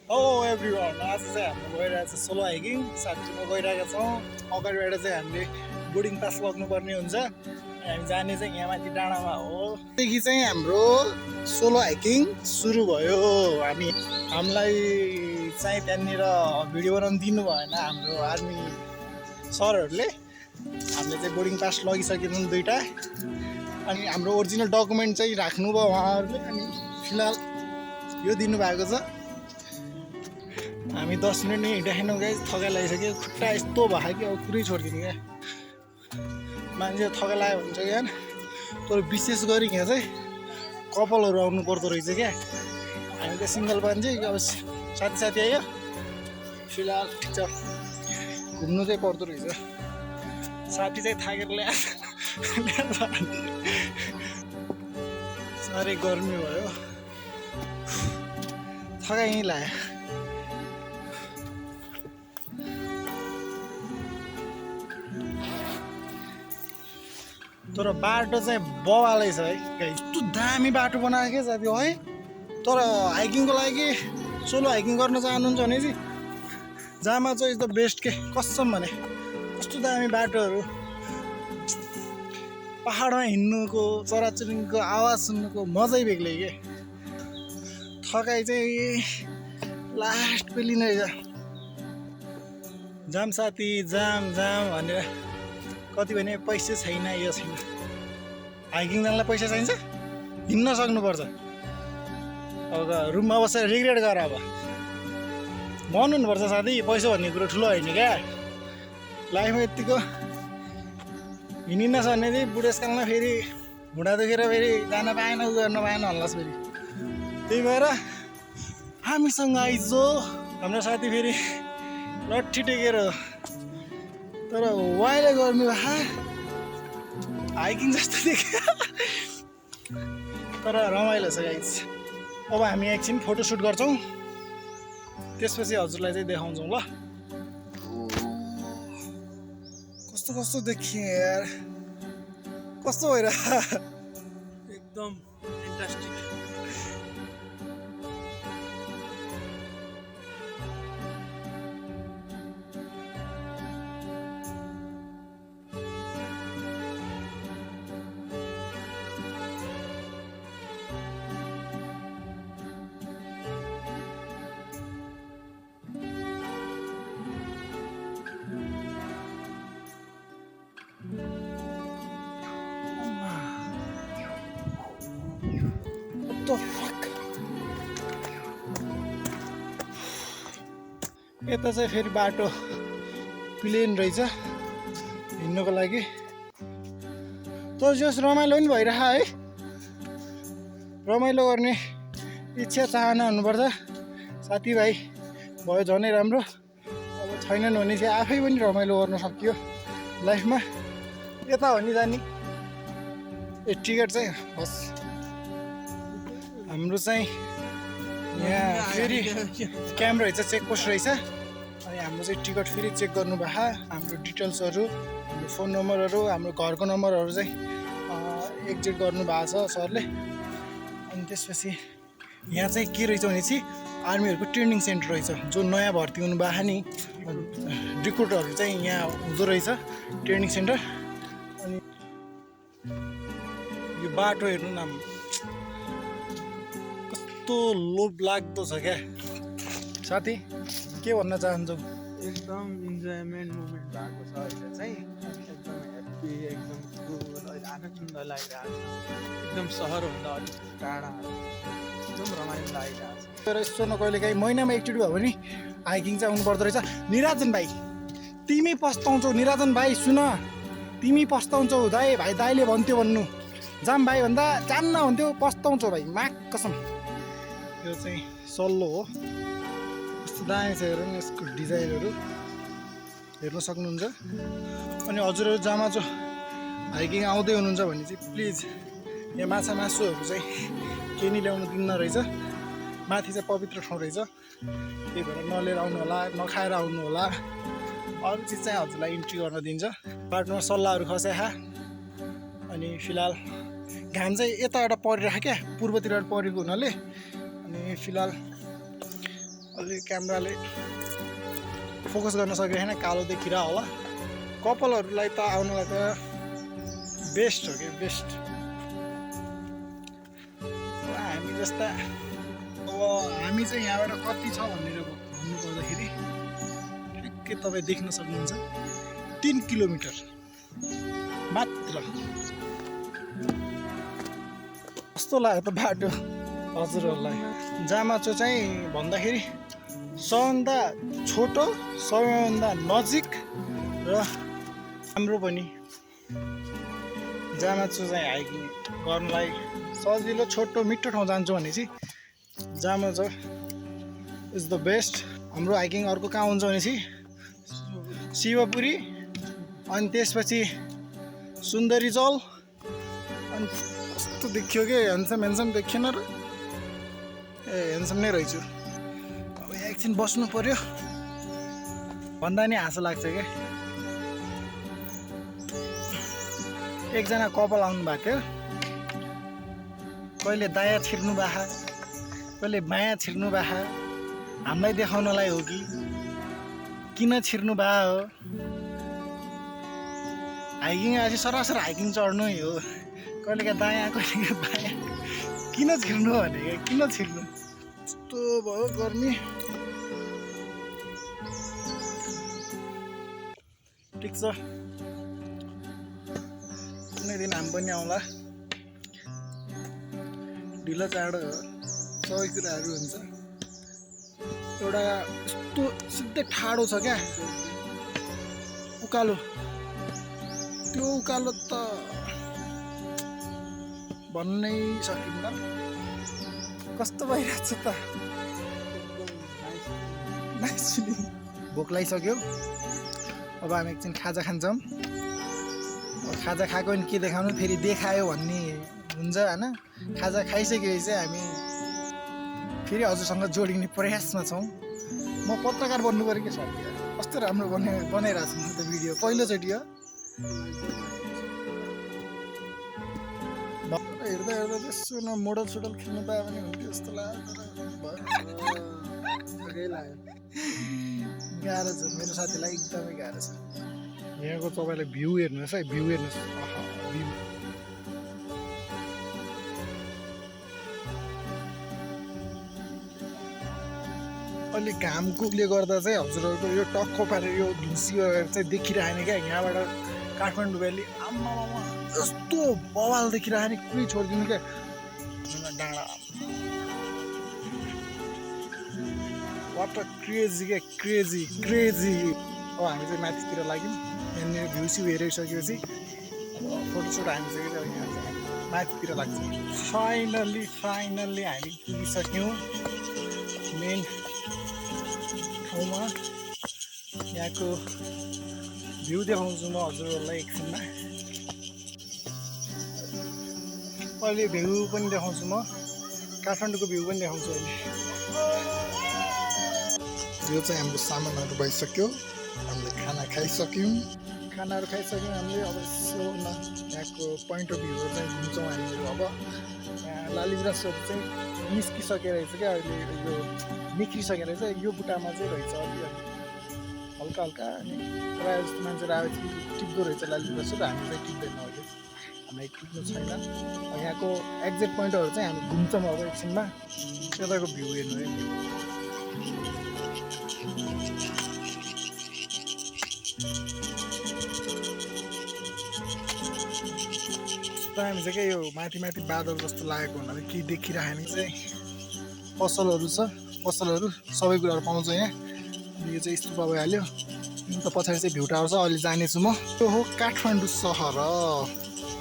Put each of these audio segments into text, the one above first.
Oh everyone, आज चाहिँ हाम्रो गइरहेको छ सोलो हाइकिङ साथीमा गइरहेका छौँ। अगाडिबाट चाहिँ हामीले बोर्डिङ पास लग्नुपर्ने हुन्छ। हामी जाने चाहिँ यहाँ माथि डाँडामा हो। देखि चाहिँ हाम्रो सोलो हाइकिङ सुरु भयो। हामीलाई चाहिँ त्यहाँनिर भिडियो बनाउनु दिनु भएन हाम्रो आर्मी सरहरूले। हामीले चाहिँ बोर्डिङ पास लगिसकेछौँ 2टा। अनि हाम्रो ओरिजिनल डकुमेन्ट चाहिँ राख्नुभयो उहाँहरूले। अनि फिलहाल यो दिनुभएको छ। हामी 10 मिनट नै हिँडिराखेनौँ गाइस, थकाइ लागिसक्यो। खुट्टा यस्तो भयो कि अब पुरै छोडिदिने क्या। मान्छे थकाइ लाग्यो भने चाहिँ यहाँ तर विशेष गरी यहाँ चाहिँ कपालहरू आउनु पर्दो रहेछ क्या। हामी त सिङ्गल मान्छे, अब साथी साथी आयो फिलहाल ठिक छ, घुम्नु चाहिँ पर्दो रहेछ। साथी चाहिँ थाकेर ल्याएर साह्रै गर्मी भयो, थकाइ यहीँ लाग्यो। तर बाटो चाहिँ बवालै छ है, यस्तो दामी बाटो बनाएको क्या साथी है। तर हाइकिङको लागि सोलो हाइकिङ गर्न चाहनुहुन्छ भने चाहिँ जामा चाहिँ इज द बेस्ट के कसम भने। कस्तो दामी बाटोहरू, पहाडमा हिँड्नुको चराचुरुङ्गीको आवाज सुन्नुको मजै बेग्लै के। थकाइ चाहिँ लास्ट पे लिने रहेछ। जाम साथी जाम जाम भनेर कति भने पैसा छैन, यो छैन। हाइकिङ जानलाई पैसा चाहिन्छ, हिँड्न सक्नुपर्छ। अब रुममा बसेर रिग्रेट गर। अब मन हुनुपर्छ साथी, पैसा भन्ने कुरो ठुलो होइन क्या। लाइफमा यत्तिको हिँडिन सक्ने चाहिँ बुढेसकालमा फेरि घुँडा दुखेर फेरि जान पाएन, उ गर्न पाएन भन्लास् फेरि। त्यही भएर हामीसँग आइजो हाम्रो साथी फेरि लट्ठी टेकेर। तर वाइले गर्नु हाइकिङ जस्तो देख्यो तर रमाइलो छ गाइस। अब हामी एकछिन फोटोसुट गर्छौँ, त्यसपछि हजुरलाई चाहिँ देखाउँछौँ ल। कस्तो कस्तो देखियो यार, कस्तो भइरहेको एकदम फ्यान्टास्टिक। The fuck? यता चाहिँ फेरि बाटो प्लेन रहेछ हिँड्नुको लागि। तर जस रमाइलो पनि भइरह है, रमाइलो गर्ने इच्छा चाहना हुनुपर्छ। साथीभाइ भयो झनै राम्रो। अब छैनन् भने चाहिँ आफै पनि रमाइलो गर्न सकियो लाइफमा। यता हो नि जाने ए टिकट चाहिँ बस हाम्रो चाहिँ यहाँ फेरि क्यामेरा रहेछ, चेकपोस्ट रहेछ। अनि हाम्रो चाहिँ टिकट फेरि चेक गर्नुभयो। हाम्रो डिटेल्सहरू, हाम्रो फोन नम्बरहरू, हाम्रो घरको नम्बरहरू चाहिँ एक्जेट गर्नुभएको छ सरले। अनि त्यसपछि यहाँ चाहिँ के रहेछ भने चाहिँ आर्मीहरूको ट्रेनिङ सेन्टर रहेछ। जो नयाँ भर्ती हुनुभएको नि रिक्रुटहरू चाहिँ यहाँ हुँदो रहेछ ट्रेनिङ सेन्टर। अनि यो बाटो हेर्नु न कस्तो लोभ लाग्दो छ क्या। साथी के भन्न चाहन्छौ? एकदम इन्जोयमेन्ट मुमेन्ट भएको छ अहिले चाहिँ। एकदम ह्याप्पी, एकदम कुल, अहिले आनन्द लागिरहेको छ। एकदम सहरभन्दा अलिक टाढा एकदम रमाइलो लागिरहेको छ। तर यसो न कहिले काहीँ महिनामा एकचोटि भयो भने हाइकिङ चाहिँ आउनु पर्दो रहेछ। निराजन भाइ तिमी पस्ताउँछौ, निराजन भाइ सुन, तिमी पस्ताउँछौ। भाइ दाइले भन्थ्यो भन्नु, जाम भाइ भन्दा जान्न भन्थ्यो, पस्ताउँछौ भाइ, माग कसम। यो चाहिँ सल्लो हो, कस्तो दामी छ हेर न, यसको डिजाइनहरू हेर्न सक्नुहुन्छ। अनि हजुरहरू जहाँ जो हाइकिङ आउँदै हुनुहुन्छ भने चाहिँ प्लिज यहाँ माछा मासुहरू चाहिँ केही नि ल्याउनु दिन्न रहेछ। माथि चाहिँ पवित्र ठाउँ रहेछ, त्यही भएर नलिएर आउनु होला, नखाएर आउनु होला। अरू चिज चाहिँ हजुरलाई इन्ट्री गर्न दिन्छ। बाटोमा सल्लाहहरू खस्या। अनि फिलहाल घाम चाहिँ यताबाट परिरहेको क्या, पूर्वतिरबाट परेको हुनाले। अनि फिलहाल अलि क्यामेराले फोकस गर्न सकेको छैन, कालो देखिर होला। कपालहरूलाई त आउनुलाई त बेस्ट हो कि बेस्ट। हामी जस्ता अब हामी चाहिँ यहाँबाट कति छ भनेर भन्नु पर्दाखेरि ठ्याक्कै तपाईँ देख्न सक्नुहुन्छ 3 किलोमिटर मात्र। कस्तो लाग्यो त बाटो हजुरहरूलाई? जामाचो चाहिँ भन्दाखेरि सबभन्दा छोटो, सबैभन्दा नजिक र राम्रो पनि। जामाचो चाहिँ हाइकिङ गर्नलाई सजिलो, छोटो, मिठो ठाउँ जान्छु भने चाहिँ जामाचो इज द बेस्ट। हाम्रो हाइकिङ अर्को कहाँ हुन्छ भने चाहिँ शिवपुरी, अनि त्यसपछि सुन्दरी जल। अनि कस्तो देखियो कि ह्यान्डसम देखिएन र? ए ह्यान्डसम नै रहेछु। अब एकछिन बस्नु पर्यो भन्दा नि हाँसो लाग्छ क्या। एकजना कपाल आउनु भएको थियो, कहिले दायाँ छिर्नु भएको, कहिले बायाँ छिर्नु भएको। हामीलाई देखाउनलाई हो कि किन छिर्नु भएको हो? हाइकिङ आएपछि सरासर हाइकिङ चढ्नु हो, कहिलेका दायाँ कहिलेका बायाँ। किन छिर्नु भनेको, किन छिर्नु? यस्तो भयो गर्मी। ठिक छ, कुनै दिन हामी पनि आउँला। ढिलो चाँडो हो, सबै कुराहरू हुन्छ। एउटा यस्तो सिधै ठाडो छ क्या उकालो, त्यो उकालो त भन्नै सकिन्न। कस्तो भइरहेको छ त? भोक लागिसक्यो। अब हामी एकछिन खाजा खान्छौँ। खाजा खाएको नि के देखाउनु, फेरि देखायो भन्ने हुन्छ होइन। खाजा खाइसकेपछि चाहिँ हामी फेरि हजुरसँग जोडिने प्रयासमा छौँ। म पत्रकार बन्नु पऱ्यो कि सर? कस्तो राम्रो बनाइरहेको छु म त भिडियो, पहिलोचोटि हो। हेर्दा हेर्दा त्यसो न मोडल सोडल खेल्नु पायो भने हुन्थ्यो जस्तो लाग्यो। गाह्रो छ, मेरो साथीलाई एकदमै गाह्रो छ। यहाँको तपाईँले भ्यू हेर्नुहोस् है, भ्यू हेर्नुहोस्। भ्यू अलिक घामकोले गर्दा चाहिँ हजुरहरूको यो टक्क पारेर यो धुसियोहरू चाहिँ देखिरहेन क्या यहाँबाट काठमाडौँ भ्याली। आम्मामा यस्तो बवाल देखिरहेन, कुनै छोडिदिनु क्या डाँडा। वाट क्रेजी क्या, क्रेजी क्रेजी। अब हामी चाहिँ माथितिर लाग्यौँ। यहाँनिर भ्यू स्यू हेरिसकेपछि फोटोसोट हानिसकेपछि अब यहाँ चाहिँ माथितिर लाग्छ। फाइनल्ली हामी पुगिसक्यौँ मेन ठाउँमा। यहाँको भ्यू देखाउँछु म हजुरहरूलाई एकछिनमा। अहिले भ्यू पनि देखाउँछु म, काठमाडौँको भ्यू पनि देखाउँछु अहिले। यो चाहिँ हाम्रो सामानहरू भइसक्यो, हामीले खाना खाइसक्यौँ। खानाहरू खाइसक्यौँ हामीले। अब यसो न यहाँको पोइन्ट अफ भ्यूहरू चाहिँ घुम्छौँ हामीहरू। अब यहाँ लालीगुराँसहरू चाहिँ निस्किसकेको रहेछ क्या अहिले, यो निक्रिसकेको रहेछ। यो बुट्टामा चाहिँ रहेछ अलिअलि हल्का हल्का। अनि प्रायः जस्तो मान्छेहरू आएपछि टिप्दो रहेछ लालीगुराँसहरू, हामी चाहिँ टिप्दैनौँ अहिले, हामीलाई टिप्नु छैन। यहाँको एक्ज्याक्ट पोइन्टहरू चाहिँ हामी घुम्छौँ अब एकछिनमा। यताको भ्यू हेर्नु है। हामी चाहिँ क्या यो माथि माथि बादल जस्तो लागेको हुनाले केही देखिरहेन चाहिँ पसलहरू छ, पसलहरू सबै कुराहरू पाउँछ यहाँ। यो चाहिँ स्तूपा भइहाल्यो। अन्त पछाडि चाहिँ भ्यू टावर छ, अहिले जानेछु म। यो हो काठमाडौँ सहर।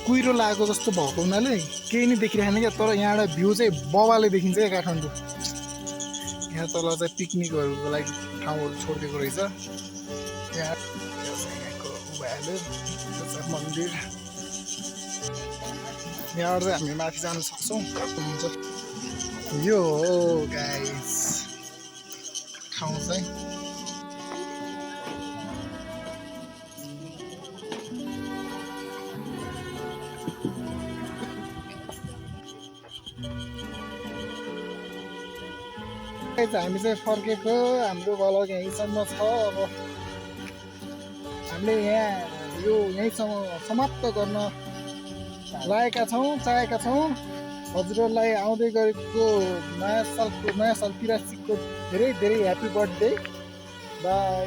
कुहिरो लागेको जस्तो भएको हुनाले केही नै देखिरहेन क्या, तर यहाँबाट भ्यू चाहिँ बबाले देखिन्छ क्या काठमाडौँ। यहाँ तल चाहिँ पिकनिकहरूको लागि ठाउँहरू छोडिदिएको रहेछ। यहाँ यहाँको भइहाल्यो, मन्दिर। यहाँबाट चाहिँ हामी माथि जान सक्छौँ। यो हो गाइस ठाउँ चाहिँ। ठ्याक्कै चाहिँ हामी चाहिँ फर्केको हाम्रो भ्लग यहीँसम्म छ। अब हामीले यहाँ यो यहीँसम्म समाप्त गर्न लागेका छौँ, चाहेका छौँ। हजुरहरूलाई आउँदै गरेको नयाँ साल 83को धेरै धेरै ह्याप्पी बर्थडे। बाई,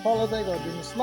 फलो चाहिँ गरिदिनुहोस् ल।